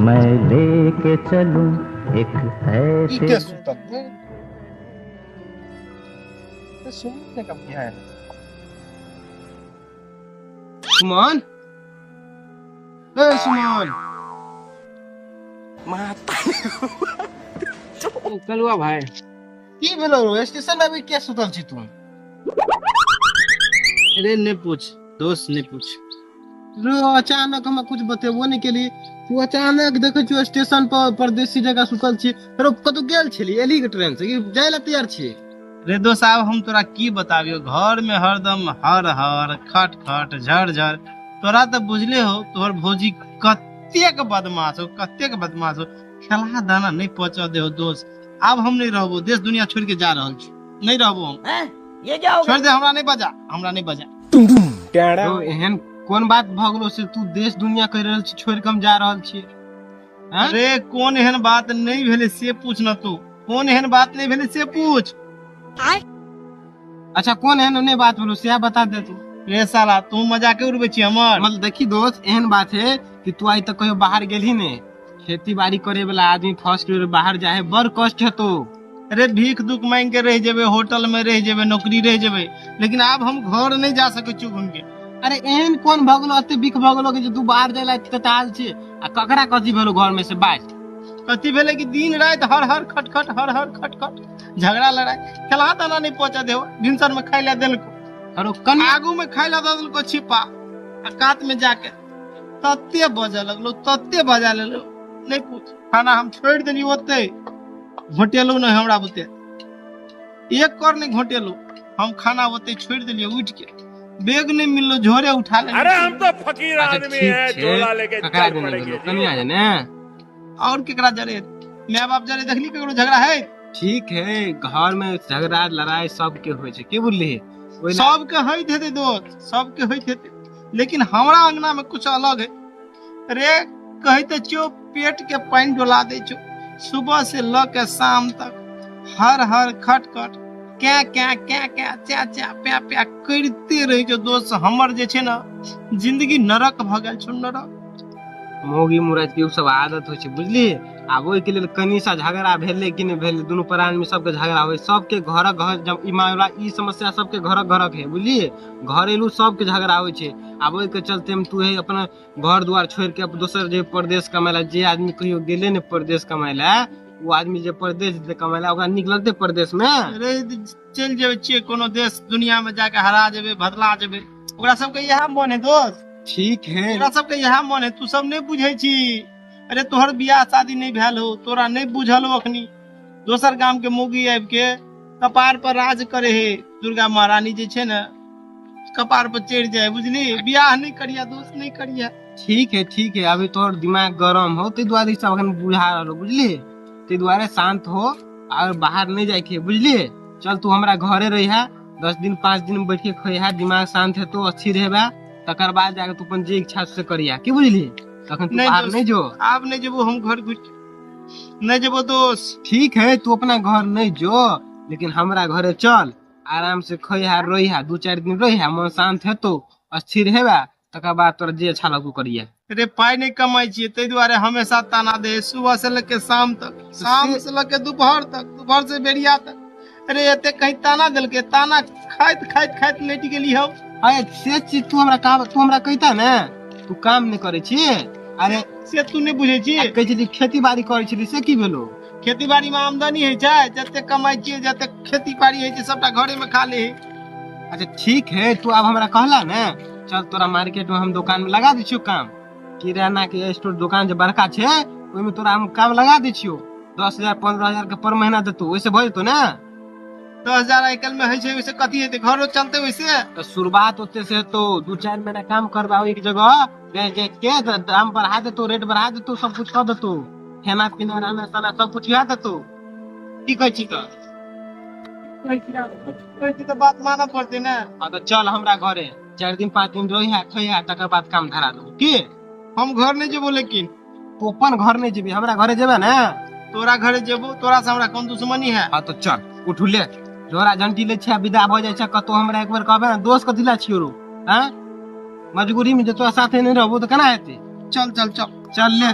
मैं लेके चलूं एक ई ऐसे के सुतल रे? तऽ सुन ने कब है। सुमन, ए सुमन। कलुआ भाई। की भेलो रो? स्टेशन में अभी किया सुतल छी तू? अरे नहीं पूछ दोस्त, नहीं पूछ। रो अचानक हमरा कुछ बतेबो नहीं केली तू। अचानक देखै छियो स्टेशन पर परदेसी जगह सुतल छी। रो कतौ गेल छली, एली के ट्रेन से कि जाय ला तैयार छी? रे दोस्त, आब हम तोरा की बताबियो। घर में हरदम हर हर खट खट झर झर। तोरा तऽ बुझले हो, तोहर भौजी कतेक बदमाश हो, कतेक बदमाश हो। खेला दाना नहीं पहुंचा दे हो दोस्त। आब हम नहीं रहबो, देश दुनिया छोड़ के जा रहल छी। नहीं रहबो हम। ये क्या हो? छोड़ दे हमरा, नहीं बजा हमरा, नहीं बजा। रो एहन कोन बात भऽ गेलो से तू देश दुनिया कहि रहल छी छोड़ के हम जा रहल छी? आँय? अरे कोन एहन बात नहीं भेले से पूछ न तू। कोन एहन बात नहीं भेले से पूछ। अच्छा, कोन एहन नहि बात भेलो सएह बता दे तू। रे साला, तू मजाक उड़बै छी हमर? मतलब देखी दोस्त, एहन बात है कि तू आइ तक कहियो बाहर गेलही ने। खेती बाड़ी करे वाला आदमी फर्स्ट बेर बाहर जाए है, बड़ कष्ट है तो। अरे भीख दुख मांग के रह जेबे, होटल में रह जेबे, नौकरी रह जेबे, लेकिन आब हम घर नहीं जा सकै छी घूम के। अरे एहन कोन भऽ गेलो, एते बिख भऽ गेलो कि जे तू बाहर जाय ला तताल छी? आ ककरा कथी भेलो घर में से बाज। कथी भेले कि दिन राति हर हर खटखट, हर हर खटखट, झगड़ा लड़ाई। खेलहा दाना नहीं पहुंचा देहो। भिनसर में खाइ ला देलको। अरे कनि आगू में खाइ ला दऽ देलको छिपा आ कात में जाके तते बजऽ लगलो, तते बजा लेलो, नहीं पूछ। खाना हम छोड़ि देली ओते, घोटेलो नहीं हमरा बुते, एक कर नहीं घोटेलो हम। खाना ओते छोड़ि देलियै। उठि के बैग नहीं मिललो, झोरे उठा ले। अरे हम तो फकीर अच्छा, आदमी ठीक हैं, छै। झोला लेके ककरा चल देने पड़ेंगे भेलो? जी। कनिया जने? और केकरा जरे? My बाप जरे? देखली केकरो झगड़ा है? ठीक है, घर में झगड़ा लड़ाई सबके होइ छै, की बुझलिही? ओहि सबके होइत हेतै दोस्त, सबके होइत हेतै, लेकिन हमरा अंगना में कुछ अलग है रे। कहैत छियो, पेट के पानि डोला दै छौ। सुबह से ल के शाम तक हर हर खट खट, कै कै कै कै, चा चा प्या प्या करिते रहै छौ दोस्त। हमर जे छै ने जिंदगी नरक भऽ गेल छौ, नरक। मौगी मुराद के उ सब आदत होइ छै, बुझलिही? आब ओहिके लेल कनि सा झगड़ा भेलै कि नहि भेलै, दुनू प्राणी सबके झगड़ा होइ सबके घरक घर। जब ई मामला, ई समस्या सबके घरक घरक है, बुझलियै? घरेलू सबके झगड़ा होइ छै। आब ओहिके चलते हम तू हे अपना घर द्वार छोड़ि के दोसर जे परदेश कमाय ला, जे आदमी कहियो गेले ने परदेश कमाय ला, ओ आदमी जे परदेश जेतै कमाय ला, ओकरा नीक लगतै परदेश में? अरे चलि जेबै छियै कोनो देश दुनिया में, जाके हरा जेबै, बदला जेबै। ओकरा सबके इएह मन है दोस्त। ठीक है। ओकरा सबके इएह मन है, तू सब नहि बुझै छी। अरे तोहर बियाह शादी नहि भेल हो, तोरा नहि बुझल हो अखनी। दोसर गाम के मौगी आबि के कपार पर राज करे हे। दुर्गा महारानी जे छै ने, कपार पर चढ़ि जाय, बुझली? बियाह नहि करिया दोस्त, नहि करिया। ठीक है, ठीक है। अभी तोहर दिमाग गरम हो, ताहि दुआरे ई सब अखन बुझा रहल हो, बुझली? ताहि दुआरे शांत हो और बाहर नहीं जाए के, बुझली? चल, तू हमरा घरे रही है 10 दिन, 5 दिन बैठ के खोई है, दिमाग शांत है तो अच्छी रहेबा, तकर बाद जाके तू अपन जे इच्छा से करिया, की बुझली? तखन तू नहीं बाहर दोस्त। नहीं जो। आब नहि जेबो हम, घर घुरि नहि जेबो दोस्त। ठीक है, तू अपना घर नहीं जो, लेकिन हमरा घरे चल, आराम से खोई है, रोई है, 2-4 दिन रोई है, मन शांत है तो स्थिर हेबा, तकर बाद तोरा जे अच्छा लगू करिया। रे पाइ नहि कमाइ छियै, ताहि दुआरे हमेशा ताना दे है, सुबह से लऽ के शाम तक, शाम से लऽ के दोपहर तक, दोपहर से बेरिया तक। अरे एते कहीं ताना देलकै, ताना खाइत खाइत खाइत लेट गेली हम। अरे से चीज तू हमरा कहा, तू हमरा कहिता ने, तू काम नहि करै छी। अरे से तू नहि बुझै छी। आ कहै छली खेती बाड़ी करै छली, से की भेलो? खेती बाड़ी में आमदनी होइ छै? जते कमाइ छियै, जते खेती बाड़ी होइ छै, सबटा घरे में खा ले है। अच्छा ठीक है, तू आब हमरा कहला ने, चल तोरा मार्केट में हम दुकान में लगा दै छियौ काम। किराना के स्टोर दुकान जे बड़का छै, ओहिमे तोरा हम काम लगा दै छियौ। 10,000 15,000 के पर महीना देतौ, ओहिसे भऽ जेतौ ने? 10,000 आइ काल्हि में होइ छै? ओहिसे कथी हेतै? घरो चलतै ओहिसे? तऽ शुरुआत ओते से हेतौ। 2-4 महीना काम करबा एक जगह बेच बेच के, तऽ दाम बढ़ा देतौ, रेट बढ़ा देतौ, सब कुछ कऽ देतौ, खाना पीना, रहना सहना सब कुछ खिया देतौ। की कहै छी तऽ? कहै छी तऽ बात मानऽ पड़तै ने। हाँ तऽ चल हमरा घरे, 4 दिन 5 दिन रही है, खै है, तकर बाद काम धरा देबो, की? हम घर नहि जेबो लेकिन। तू अपन घर नहीं जेबी, हमरा घरे जेबे ने। तोरा घरे जेबो, तोरा से हमरा कोन दुश्मनी है? हाँ तो चल, उठू, ले झोरा झंटी ले छै, विदा भऽ जाइ छै। कतौ हमरा एक बेर कहबे ने दोस्त, कथी ला छियो रो? हाँ, मजबूरी में जे तोरा साथे नहीं रहबो तऽ केना हेतै? चल चल चल। चल ले।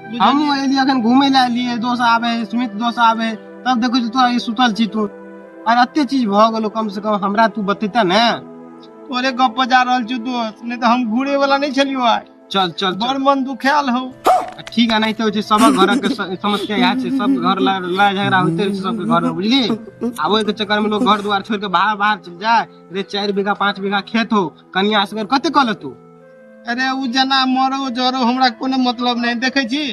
हमहूँ एलियै अखन घूमे लए एलियै, दोस्त आबे है, सुमित दोस्त आबे है, तब देखै छी तोरा ई सुतल छी तू। और एते चीज भऽ गेलो, कम से कम हमरा तू बतेता ने। तोरे गप पर जा रहल छौ दोस्त, नहि तऽ हम घूरे वाला नहि छलियो आइ। चल चल बड़ चल। मन दुखायल हौ। ठीक है, नहीं होइ छै, सबक घरक के समस्या इएह छै, सब घर लड़ाई झगड़ा होइते रहै छै सबके घर में, बुझली? आब ओहि के चक्कर में लोग घर दुआर छोड़ के बाहर बाहर चलि जाय रे। 4 बीघा 5 बीघा खेत हो, कनिया असगर कते कऽ लेतू? अरे उ जना मरो जरो हमरा कोनो मतलब नहि। देखै छी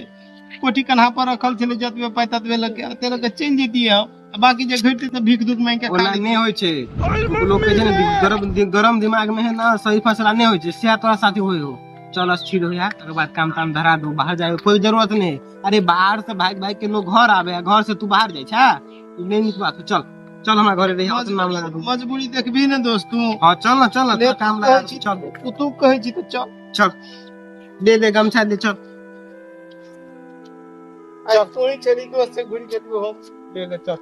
कोठी कन्हा पर रखल छलै, जतबे पाइ ततबे लऽ के ओते लऽ के चलि जैतियै हम, आ बाकी जे घटतै तऽ भीख दुख मांगि के खा ओना लेतियै। नहि होइ छै, लोक कहै छै ने गरम दिमाग में है ना सही फैसला नहि होइ छै, सएह तोरा साथे होइ हो। चल स्थिर हो जा, तकर बाद काम ताम धरा दू, बाहर जाए कोई जरूरत नहीं। अरे बाहर से भाग भाग के लोग घर आवे, घर से तू बाहर जाइ छै, ई नहीं नीक बात हो। चल चल हमरा घरे रही, अपन नाम लगा दू। मजबूरी देखबी ने दोस्त तू। हाँ चल ना, चल ना, ले तोरा काम लगा कहै दू, छी चल। तू कहै छी तऽ चल। चल दे दे गमछा दे, चल। चल तू ही चली दोस्त से घुरि के तू हम। ले ले चल।